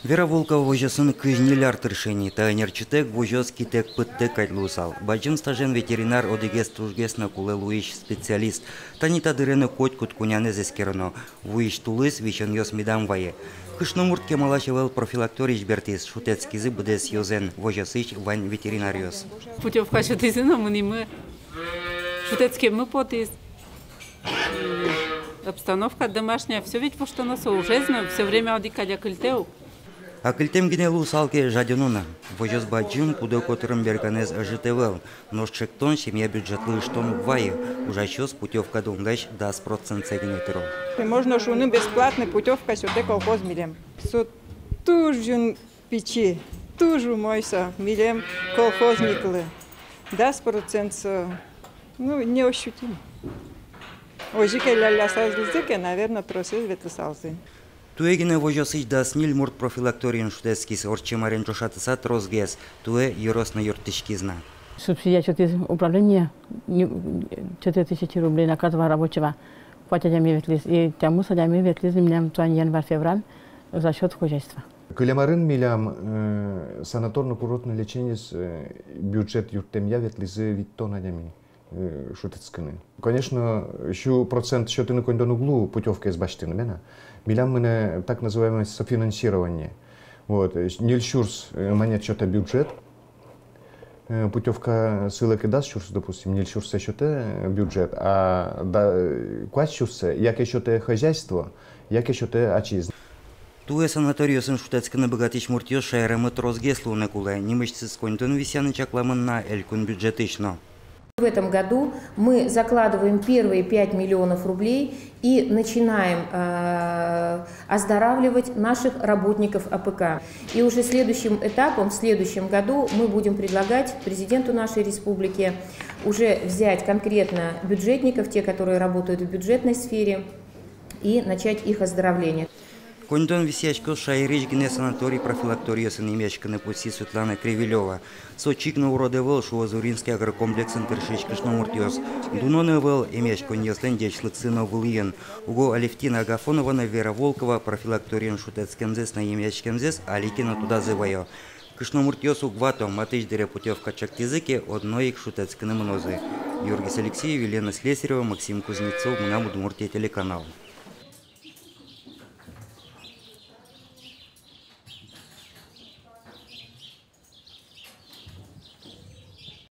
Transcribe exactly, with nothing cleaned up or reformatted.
Вера Волкова возёсын кызь ньыль ар тырше ини. Та ӧнерчитэк возёс китэк-пыдтэк кадь луысал. Бадӟым стажен ветеринар одӥгез тужгес но кулэ луись специалист. Тани та дыре но котькуд кунянэз эскероно. Вуись тулыс висёнъёс медам вае. Кышномурт кемалась ӧвӧл профилакториысь бертӥз, шутэтскизы быдэс ёзэн, возёсысь вань ветеринаръёс. Путёвка сётӥзы но мынӥмы, шутэтскеммы потӥз. Обстановка домашняя, всё ведь воштоно со ужез но, всё время одӥг кадь акыльтэ ук. Акыльтэм гинэ луысал ке, жадёно на. Возёс бадӟым, пудо котырын берганэз ӧжыт ӧвӧл. Нош чектон семья бюджетлы ыштон уг вайы. Ужасьёс путёвка дунлэсь дас процентсэ гинэ тыро. Можно шуыны, бесплатный путёвка сётэ колхоз милем. Со туж юн пичи, туж умой со милем, колхозниклы. Дас процент со, ну, неощутимо. Озьы ке ляльясалзы ке, наверно, тросэз ветлысалзы. Туэ гинэ возёсысь дас ньыль мурт профилакториын шутэтскиз, ортчем арен ӵошатыса тросгес. Туэ ёрос но юрттӥськиз на. Субсидия сётӥз управление, не, четыре тысячи рублей на каждого рабочего. Куать адями ветлӥз, и тямыс адями ветлӥз милям туэ январь-февраль за счёт хозяйства. Кылем арын милям, э, санаторно-курортной лечениез, э, бюджет юрттэмъя ветлӥзы витьтон адями, э, шутэтскыны. Конечно, сю процент сётыны коньдон уг лу путёвкаез басьтыны, мед-а. Милям мынэ так называемое софинансирование. Вот, э, ньыль сюрс, э, манет сётэ бюджет. Э, путёвка сылэ ке дас сюрс, допустим, ньыль сюрссэ сётэ, э, бюджет, а да, э, куать сюрссэ яке сётэ хозяйство, яке сётэ ачиз. Туэ санаториосын шутэтскыны быгатӥсь муртъёс шаерамы тросгес луыны кулэ. Нимысьтыз коньдон висъяны чакламын на элькун бюджетысь но. В этом году мы закладываем первые пять миллионов рублей и начинаем, э, оздоравливать наших работников А П К. И уже следующим этапом, в следующем году мы будем предлагать президенту нашей республики уже взять конкретно бюджетников, те, которые работают в бюджетной сфере, и начать их оздоровление. Коньдон висъяськоз шаерысь гинэ санаторий-профилакториосын эмъяськыны, пусйиз Светлана Кривилёва. Со чик но урод ӧвӧл, шуо Зуринский агрокомплексын тыршись кышномуртъёс. Дуно но ӧвӧл, эмъяськонниослэн ӟечлыксы но вылӥын. Уго Алевтина Агафонова но Вера Волкова профилакториын шутэтскемзэс но эмъяськемзэс али ке но тодазы вайо. Кышномуртъёс уг вато, матысь дыре путёвка чактӥзы ке, одно ик шутэтскыны мынозы. Юргис Алексеев, Елена Слесарева, Максим Кузнецов, «Мынам Удмуртие» телеканал.